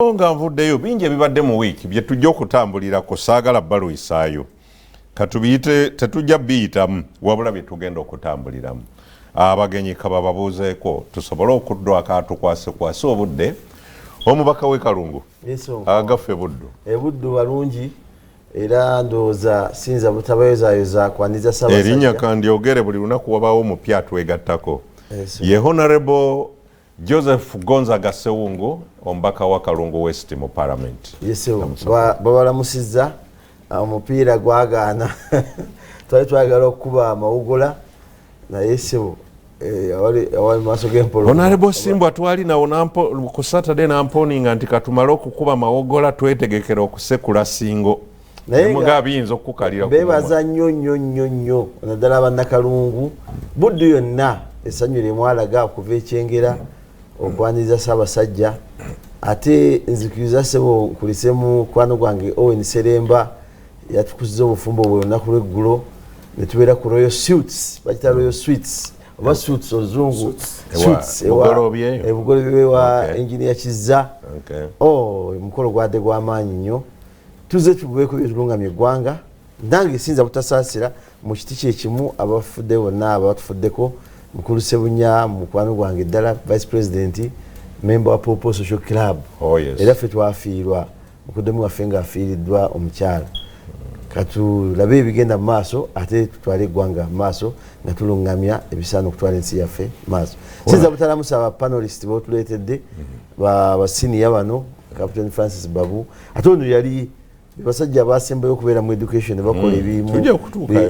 Nga nvuddeyo, bingi ebibadde mu wiiki bye tujja okutambulirako. Saagala balwisaayo, katubiyite, tetujja biyitamu, wabula bye tugenda okutambuliramu. Abagenyi kabababuuzeeko tusobole okuddwako, atukwasekwase obudde. Omubaka w'e Kalungu, agaffe Buddu. Ebuddu balungi, era ndowooza siyinza butabayozayoza kwaniza. Erinnya kandyogere, buli lunaku wabaawo omupya atwegattako. Ye Honorable Joseph Gonzaga Sewungu, omubaka wa Kalungu West mu Parliament. Yes, babalamusizza. Omupiira gwagaana, twali twagala okukuba amawugola, naye sebo awali maaso g'empolo. Honorable Simbwa twali nawo ku Saturday, namponinga nti katumale okukuba mawogola, twetegekera okusekula singo. Naye muga biyinza okukukalira. Bebaza nnyo nnyo nnyo nnyo, naddala bannakalungu, Buddu yonna, essanyu lyemwalaga okuva ekyengera okwaniriza Ssaabasajja. Ate nzikiriza, sebo, nkulise mukwano gwange Owen Seremba, yatukuziza obufumbo bwe olunaku lweggulo netubeera ku Royal Suites. Bakita Royal Suites oba Suites oluzungu? Ebugolobye wa Engineer Kiza. Oh, omukolo gwadde gw'amaanyi nnyo. Tuze tububeeko byetulungamya eggwanga. Nange siyinza butasaasira mu kiti kyekimu abafudde bonna abatufuddeko. Mukulu Sebunya, mukwano gwange ddala, vice president, member wa Popo Social Club. Oh. Era ffe twafiirwa mukuddemu waffe ngaafiiriddwa omukyala. Katulabe ebigenda mu maaso, ate tutwale eggwanga mu maaso nga tulungamya ebisaana okutwala ensi yaffe maaso. Siyinza butalamusa aba panelist botuleetedde, basiniya bano, Captain Francis Babu, ate ono yali basajja abasembayo okubeera mu education, bakola ebimu.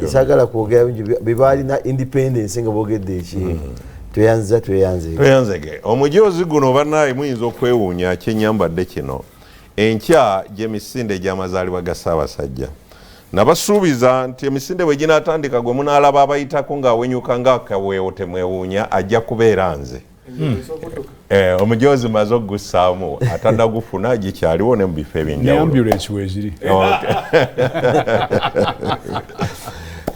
Saagala kwogera bingi, bebalina independence nga boogedde eki. Tweyanziza, tweyanze. Tweyanzege. Omujoozi guno, bannaye, muyinza okwewuunya kyenyambadde kino. Enkya gy'emisinde egy'amazaalibwa ga Ssaabasajja. Nabasuubiza nti emisinde bwe ginaatandika, gwe munaalaba abayitako ng'awenyuka ng'akaweewo, temwewuunya, ajja kubeera nze. Omujoozi maze ogussaamu, atannagufuna gikyaliwo ne mu bifo ebyenjawulo. Ambulance weziri.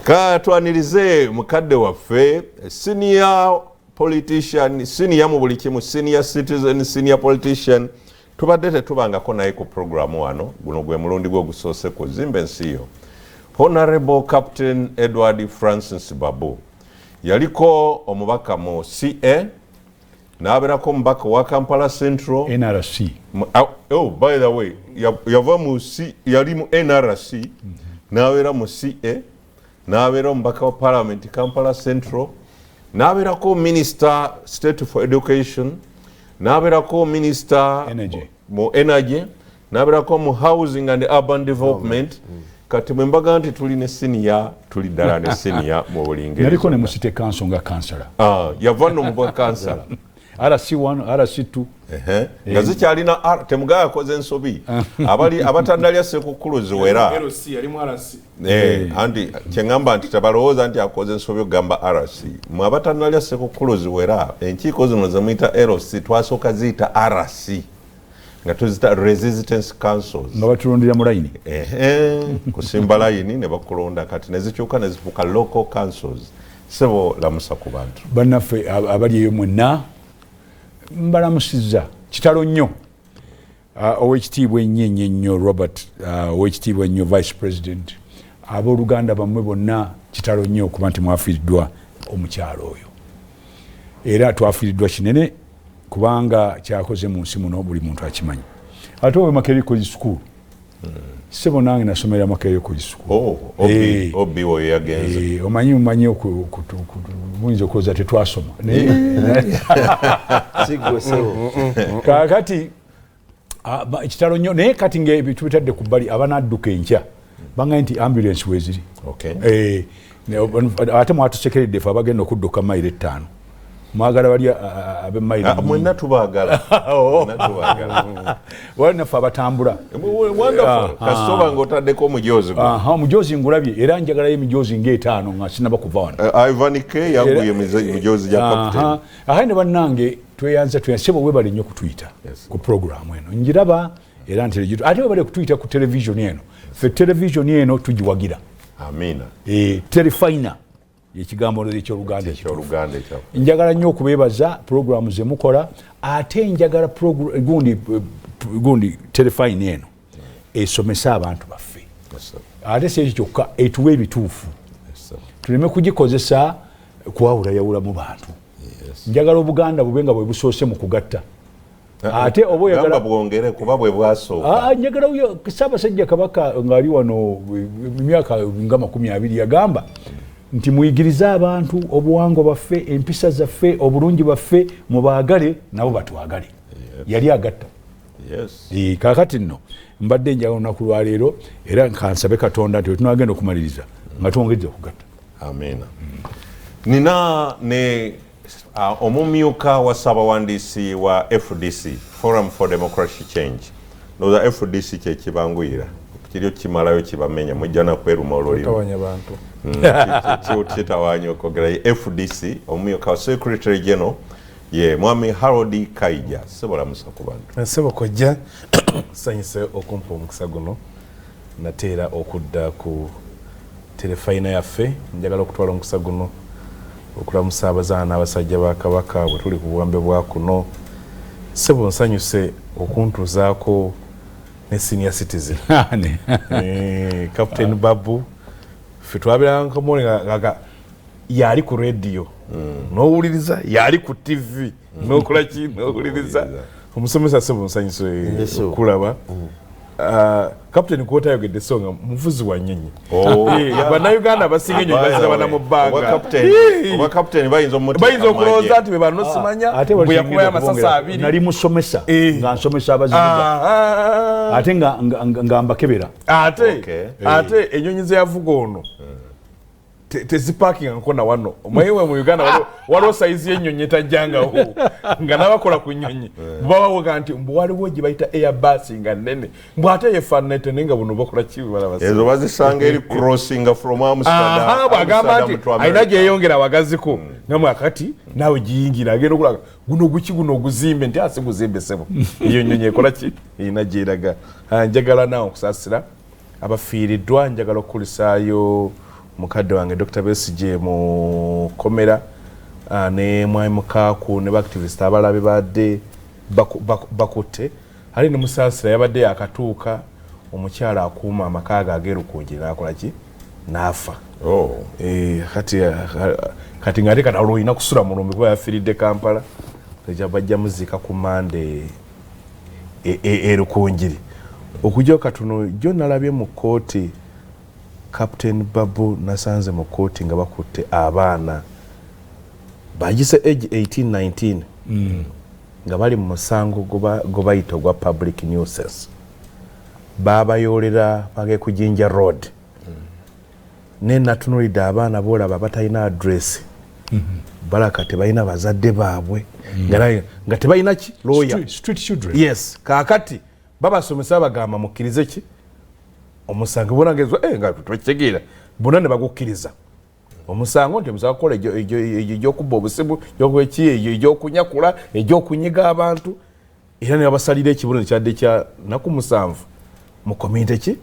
Katwanirize mukadde waffe, senior politician, senior mu buli kimu, senior citizen, senior politician. Tubadde tetubangako naye ku programu wano, guno gwe mulundi gwe ogusoose ku Zimba Ensi Yo. Honorable Captain Edward Francis Babu yaliko omubaka mu CA, n'abeerako omubaka wa Kampala Central. NRC. Oh, by the way, yava mu C, yali mu NRC, n'abeera mu CA, n'abeera omubaka wa Parliament Kampala Central, n'abeerako Minister State for Education, n'abeerako Minister Energy. Mu Energy, n'abeerako mu Housing and Urban Development. Kati bwe mbaga nti tuli ne senior, tuli ddala ne senior mu buli ngeri. Naliko ne zonna. Mu city council nga kansala. Ah, yava nno mu bwa kansala. RC1, RC2. Ehe, nga zikyalina R, temugaa yakoze ensobi. Abali abatannalya Sekukkulu ziwera. LC, yalimu RC. Anti kyeŋŋamba nti tebalowooza nti akoze ensobi okugamba RC. Mwe abatannalya Sekukkulu ziwera, enkiiko zino zemuyita LC twasooka ziyita RC, nga tuzita Resistance Councils. Nga batulondera mu layini. Ehe, kusimba layini ne bakulonda. Kati ne zikyuka ne zifuuka local councils. Sebo, lamusa ku bantu. Bannaffe abali eyo mwenna, mbalamusizza. Kitalo nnyo. Owekitiibwa ennyo ennyo ennyo Robert, owekitiibwa ennyo Vice President, abooluganda bammwe bonna, kitalo nnyo okuba nti mwafiiriddwa omukyalo oyo. Era twafiiriddwa kinene, kubanga kyakoze mu nsi muno buli muntu akimanyi. Ate owe Makerere College School, sebo, nange nasomera Makerere College School. Oh, obi oyo yagenze. Omanyi muyinza okulowooza tetwasoma. Sigwe, sebo. Kakati kitalo nnyo, naye kati nga tubitadde ku bbali, abanadduka enkya bangaye nti ambulance weziri. Ate mwatusekeredde fe abagenda okudduka mayiro 5, mwagala bali ab'emayiro. Ah, mwenna tubaagala. Mwenna tubaagala. Wali naffe abatambula. Wonderful. Kasita oba ng'otaddeko omujoozi guno. Aha, omujozi ngulabye, era njagalayo emijozi ng'etaano nga sinaba kuva wano. Ivan K yanguye emijoozi gya captain. Aha, ne bannange, tweyanza, tweyanza. Sebo, webale nnyo kutuyita ku programu eno. Njiraba era nti ate webale kutuyita ku television eno. Ffe television eno tugiwagira. Amina. Terefayina ekigambo ekyoluganda. Ekyoluganda ekya Njagala nnyo okubeebaza programu zemukola. Ate njagala gundi Gundi terefayina eno esomesa abantu baffe, ate si ekyo kyokka, etuwa ebituufu, tuleme kugikozesa kwawulayawula mu bantu. Njagala Obuganda bube nga bwe busoose mu kugatta, ate oba oyagala bwongere kuba bwe bwasooka. Ah, njagala oyo Ssaabasajja Kabaka ng'ali wano emyaka nga 20 yagamba nti muyigirize abantu obuwangwa bwaffe, empisa zaffe, obulungi bwaffe, mubaagale nabo batwagale. Yali agatta. Kaakati nno mbadde njagala olunaku lwaleero era nkansabe Katonda nti wetunagenda okumaliriza nga twongedde okugatta. Amiina. Nina ne omumyuka wa ssabawandiisi wa FDC, Forum for Democratic Change. Ndowooza FDC kyekibanguyira kiri okimalayo kibamenya, mujja nakweruma olulimi. Tawanya bantu. Kitawanya okwogera. Ye FDC, omumyuka wa secretary general ye Mwami Harold Kaija. Sebolamusa ku bantu. Ssebo kojja, sanyuse okumpa omukisa guno nateera okudda ku terefayina yaffe. Njagala okutwala omukisa guno okulamusa abazaana n'abasajja ba Kabaka bwe tuli ku buwambe bwa kuno. Ssebo, nsanyuse okuntuzaako ne senior citizen Captain Babu. Ffe twabeerankamole nga yali ku radio n'owuliriza, yali ku TV n'okola ki, n'owuliriza. Omusomesa, ssebo, nsanyuse Yes, sir. okulaba. Captain kwota ayogedde, so nga muvuzi wa nnyonyi. Oh. Bannayuganda abasinga ennyonyi baziraba mu bbanga. Oba captain bayinza omuteeka Bayinza okulowooza mu nti be bano simanya Ate bwe yakubayo amasasi 2. Nali musomesa nga nsomesa abazibuga, ate nga mbakebera. Ate ate ennyonyi ze yavuga ono tezipakinga nkona wano. Omanyiwe mu Uganda waliwo sayizi y'ennyonyi etajjangawo nga n'abakola ku nnyonyi babawoga nti mbu waliwo gye bayita Airbus nga nnene, mbu ate yefaanana, naye nga buno bakola ki, balaba. Ezo bazisanga eri crossinga from Amsterdam. Aha, bw'agamba Amsterdam nti to alina America. gyeyongera wagaziko namwe akati naawe giyingira, agenda okulaga guno guki, guno oguzimbe nti asi guzimbe sebo, eyo nyonyi ekola ki, erina gyeraga. Ah, njagala naawe okusaasira abafiiriddwa. Njagala okukulisaayo mukadde wange Dr Besigye mu komera, ne mwami Mukaaku ne baactivist abalala bebadde bakutte. Ali ne musaasira yabadde yakatuuka, omukyala akuuma amaka ge agerukungi nakola ki, n'afa. Oh. Kati ng'ate kati olwo olina kusula mulumbi kuba yafiiridde Kampala. Ejja bajja muziika ku Mande Erukungiri. Okujjako katono jjo nalabye mu kooti Captain Babu, nasanze mu kooti nga bakutte abaana bagise age 18 19 nga bali mu musango gwe bayita ogwa public nuisance. Babayoolera bage ku Jinja Road, ne natunulidde abaana boolaba batalina address, balaka tebalina bazadde baabwe, nga tebalina ki, lawyer. Street children. Yes, kaakati babasomesa bagamba mukkirize ki omusango bona ngezwa nga twekitegeera bonna ne bagukkiriza omusango nti omusango kukola egyokubba obusimu, egyokweki, egyokunyakula, egyokunyiga abantu, era ne babasalira ekibonerezo kyadde kya naku 7 mu community ki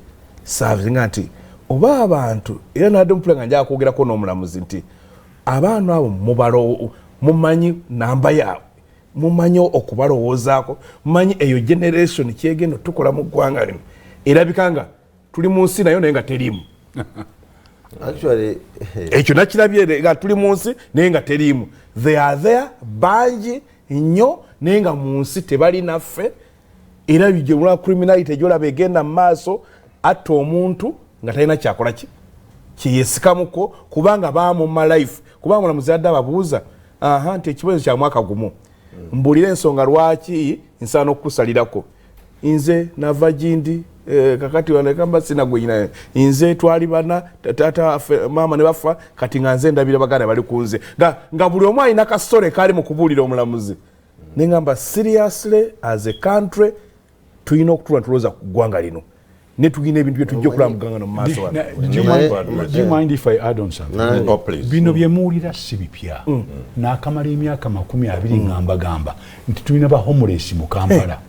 service, nga nti oba abantu era nadde mupula nga njagala kwogerako n'omulamuzi nti abaana abo mumanyi namba yaabwe, mumanyi okubalowoozaako, mumanyi eyo generation kyegenda tukola mu ggwanga lino erabika nga tuli mu nsi nayo naye nga teriimu. Actually, Ekyo nakirabye nga tuli mu nsi naye nga teriimu. They are there bangi nnyo naye nga mu nsi tebali naffe. Era gyemula criminality gyolaba egenda mu maaso, atta omuntu nga talina kyakola ki kyeyesikamuko kubanga bamuma life, kubanga mulamuzi adde ababuuza aha nti ekibonerezo kya mwaka gumu, mbuulire ensonga lwaki nsaana okukusalirako. Nze nava gindi, kakati wanekamba sinagwenyina, nze twali bana, tata maama ne bafa, kati nga nze ndabira baganda bali ku nze, nga buli omu alina kasitore kali mu kubuulira omulamuzi. Neŋamba seriously, as a country tulina okutula tulowooza ku ggwanga lino ne tulina ebintu byetujja okulaba mu ggwanga no mu maaso wano. Do you mind if I add on something? Oh, please. Bino bye muwulira si bipya. Naakamala emyaka 20 nga mbagamba nti tulina ba homeless mu Kampala.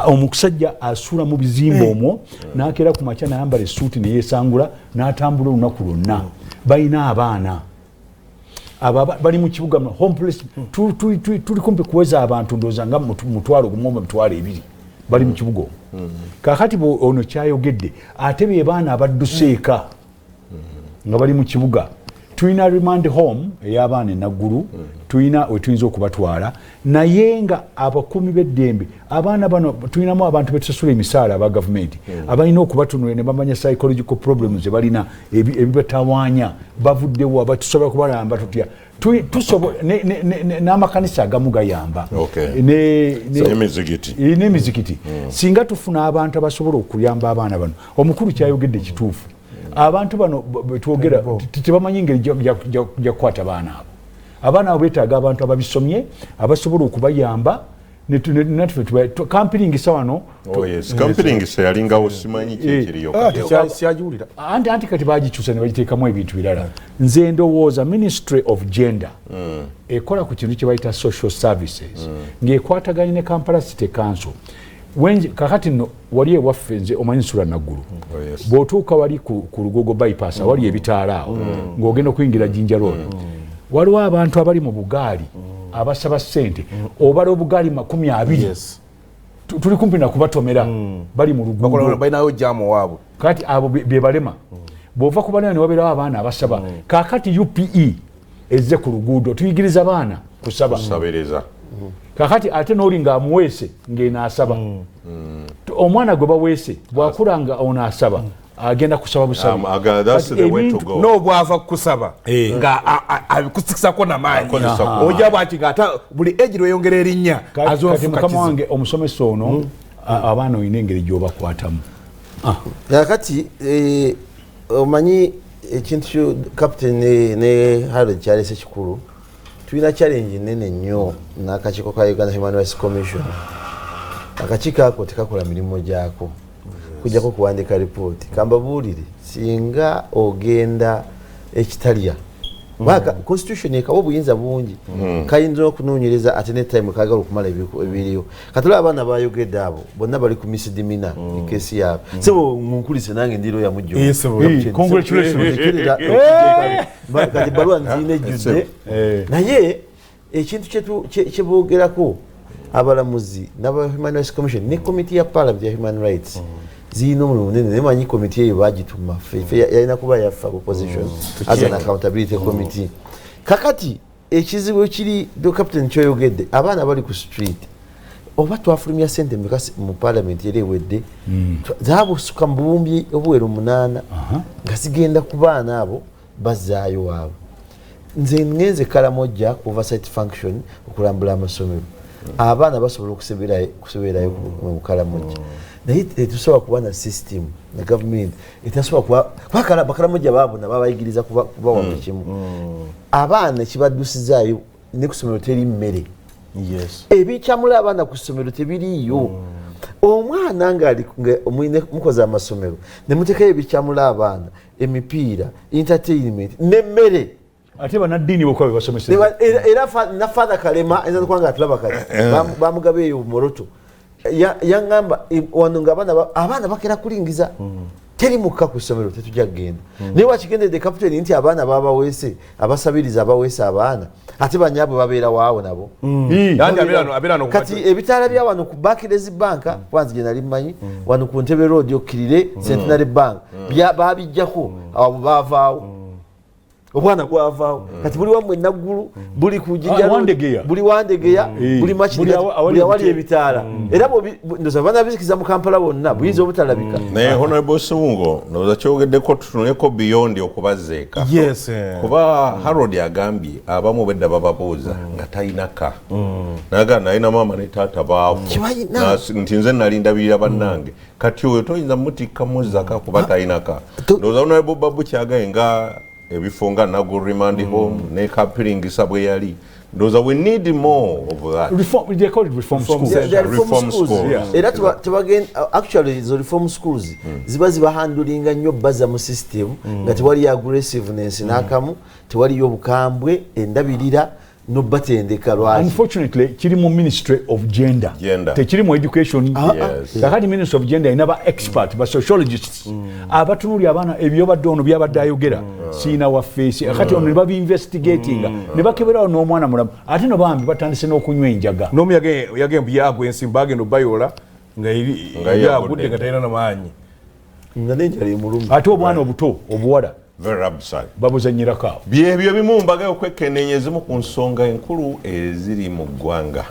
Omusajja asula mu bizimbe omwo n'akeera ku makya n'ayambala essuuti ne yeesangula n'atambula olunaku lwonna. Balina abaana abo bali mu kibuga homeless. Tuli kumpi kuweza abantu ndowooza nga 10,000 oba 20,000. Bali mu kibuga omwo. Kakati ono kyayogedde, ate be baana abadduse eka nga bali mu kibuga. Tulina remand home ey'abaana enaggulu, tulina wetuyinza okubatwala, naye nga abakuumi b'eddembe abaana bano tulinamu abantu betusasula emisaala aba gavumenti abalina okubatunula ne bamanya psychological problems zebalina, ebibatawaanya, bavuddewo, batusobola kubalamba tutya. N'amakanisa agamu gayamba. N'emizikiti. N'emizikiti. Singa tufuna abantu abasobola okuyamba abaana bano. Omukulu kyayogedde kituufu, abantu bano betwogera tebamanyi ngeri gya kukwata baana abo. Abaana abo beetaaga abantu ababisomye abasobola okubayamba. Kampiringisa wano. Oh yes, kampiringisa yalingawo, simanyi kyekiriyo. Syagiwulira. Anti kati bagikyusa ne bagiteekamu ebintu birala. Nze ndowooza Ministry of Gender ekola ku kintu kye bayita social services ng'ekwataganye ne Kampala City Council. Kakati nno wali ewaffe, nze omanyi nsula Naggulu. Oh, yes. Bw'otuuka wali ku Lugogo bypass awali ebitaala awo ng'ogenda okuyingira Jinja Road, waliwo abantu abali mu bugaali abasaba ssente, obala obugaali 20. Tuli kumpi nakubatomera, bali mu luguudo. Balinayo jamu waabwe. Kati abo be balema. Bw'ova ku balema ne wabeerawo abaana abasaba. Kakati UPE ezze ku luguudo, tuyigiriza baana kusaba. Kusabiriza. Kakati ate n'oli ng'amuweese ng'eno asaba. Omwana gwe baweese bw'akula nga ono asaba, agenda kusaba busabi. That's the way to go. N'obwava kukusaba nga abikusikisako namaanyi. Akozesa ku ojja bwaki nga ate buli egi lweyongera erinnya Kati azofuka mukama kizibu. wange omusomesa ono, abaana olina engeri gy'obakwatamu. Kakati omanyi ekintu kyo Captain ne Harold kyalese kikulu. Tulina challenge nene nnyo n'akakiiko ka Uganda Human Rights Commission. Akakiiko ako tekakola mirimu gyako kujjako kuwandika ripooti. Kambabuulire, singa ogenda ekitalya Baka constitution ekawa obuyinza bungi, kayinza okunoonyereza ate ne time kagala okumala ebiriyo. Katula abaana bayogedde abo bonna bali ku misdemeanor, ekesi yaabwe. Sebo munkulise, nange ndi lawyer mujjo. Yes, sebo. Hey, congratulations. Kati baluwa nziina ejjudde. Naye ekintu kyeboogerako abalamuzi n'aba Human Rights Commission ne komiti ya Parliament ya Human Rights zirina omulimu munene. Naye manyi komiti eyo bagituma ffe, yalina kuba yaffe opposition as an accountability committee. Kakati ekizibu kiri do Captain kyoyogedde, abaana bali ku street. Oba twafulumya sente meka mu Parliament era ewedde? Zabusuka mu buwumbi obuwera 8 nga zigenda ku baana abo bazaayo waabwe. Nze ngenze Kalamojja ku oversight function okulambula amasomero. Abaana basobola okuseberayo mu Kalamojja, naye tetusobola kuba na system na gavumenti etasobola kuba Bakalamojja baabona babayigiriza kubawa buli kimu. Abaana kibaddusizaayo ne ku ssomero teri mmere. Ebikyamula abaana ku ssomero tebiriiyo. Omwana ngaali mukoze amasomero ne muteekayo ebikyamula abaana, emipiira, entertainment n'emmere. Ate bannaddiini bokka bebasomeseza. Era na Father Kalema ayinza okuba nga atulaba kati. Bamugaba eyo Moroto. Yaŋŋamba wano nga abaana bakera kulingiza teri mukka ku ssomero, tetujja kugenda. Naye wakigendedde Kapiteni nti abaana babaweese, abasabiriza abaweese abaana, ate banyaabwe babeera waawo nabo. Anti abeera ano. Kati ebitaala bya wano ku Barclays Bank, kwanzi gye nali mmanyi wano ku Ntebe Road okkirire Centenary Bank, babijjako abo baavaawo, obwana bwavaawo. Kati buli wammwe Naggulu, buli ku Jinja Ah, Road, Wandegeya. buli Wandegeya, buli Makindye, Buli awali buli awali ebitaala. Ebitaala. Era ndoza banabizikiza mu Kampala wonna buyinza obutalabika. Naye Honorable Siwungo, ndowooza kyogeddeko tutunuleko beyond okubazeeka. Yes. Kuba Harold agambye abamu bedda bababuuza nga talinaka naga nalina maama ne taata baavu. Kibalina. Nti nze nali ndabirira bannange. Kati oyo toyinza mutikka muzzaka kuba talinaka. Ndowooza Honorable Babu kyagaye nga ebifo nga Naguru Remand Home ne Kapiringisa bwe yali, ndowooza we need more of that. Reform, they call it reform schools. They are reform Reform schools. schools. Era actually zo reform schools ziba zibahandulinga nnyo, baza mu system nga tewali aggressiveness n'akamu, tewaliyo obukambwe, endabirira nobatendeka lwaki. Unfortunately kiri mu Ministry of Gender, Gender. tekiri mu education. Yes. Kakati Ministry of Gender erina ba expert, ba sociologists abatunuli abaana ebyobadde ono byabadde ayogera siina wafeesi. Kati ono ne babinvestigatinga ne bakeberawo n'omwana mulamu, ate no bambi batandise n'okunywa enjaga. N'omu yagembu yagwa ensimbu, bagenda obayoola Nga eri Nga eri ye agudde agudde. nga talina namaanyi. Nga n'enjala emuluma. Ate obwana obuto obuwala Very absurd. babuzanyirako awo. Byebyo bimu mbaga okwekkeneenya ezimu ku nsonga enkulu eziri mu ggwanga.